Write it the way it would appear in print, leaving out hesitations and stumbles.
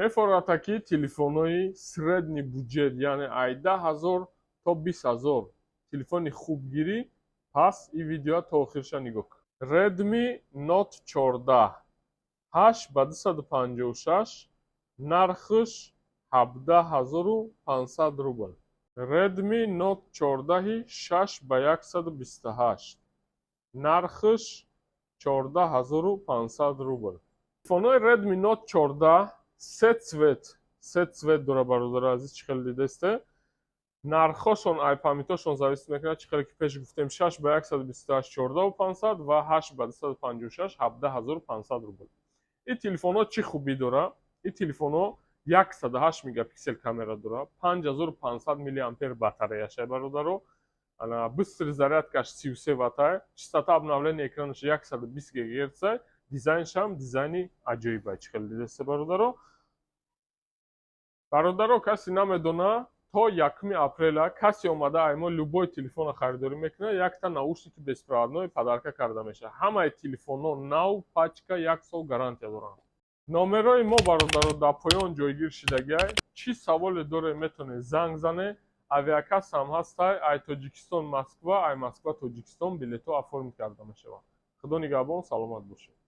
Мефорад, ки телефонҳои средний бюджет, яъне ай 10 000 то 20 000 телефони хуб гирӣ, пас ин видеоа то охириша нигоҳ кун. Redmi Note 14, 8 ба 256, нархш 17 500 рубл. Redmi Note 14, 6 ба 128, нархш 14 500 рубл. Телефонҳои Redmi Note 14 се цвет, се цвет дора, бародари азиз, чӣ хеле дидесте. Нархҳошон ай памятошон зависит мекунад. Чӣ хеле ки пеш гуфтем, 6 ба 128 14 500 ва 8 ба 256 17 500 рубл. Ин телефонҳо чӣ хубӣ дора? Ин телефонҳо 108 мегапиксел камера дора, 5500 миллиампер батареяшай, бародаро, быстрый зарядкаш 33 ваттай, частота обновления экранаш 120 гигагерцай, дизайншам дизайни аҷоибай, чӣ хеле дидесте, бародаро. Бародаро, касе намедона, то 1 апреля касе омада ай мо любой телефонро харидорӣ мекунад, якта наушники беспроводной подарка карда мешавад. Ҳамаи телефонҳо нав, пачка, як сол гарантия доранд. Номерои мо, бародаро, дар поён ҷойгир шидагиай. Чӣ саволе доре, метавонед занг занед. Авиакассам ҳастай: ай Тоҷикистон Москва, ай Москва Тоҷикистон билетҳо оформить карда мешаванд. Худо нигаҳбон, саломат бошед.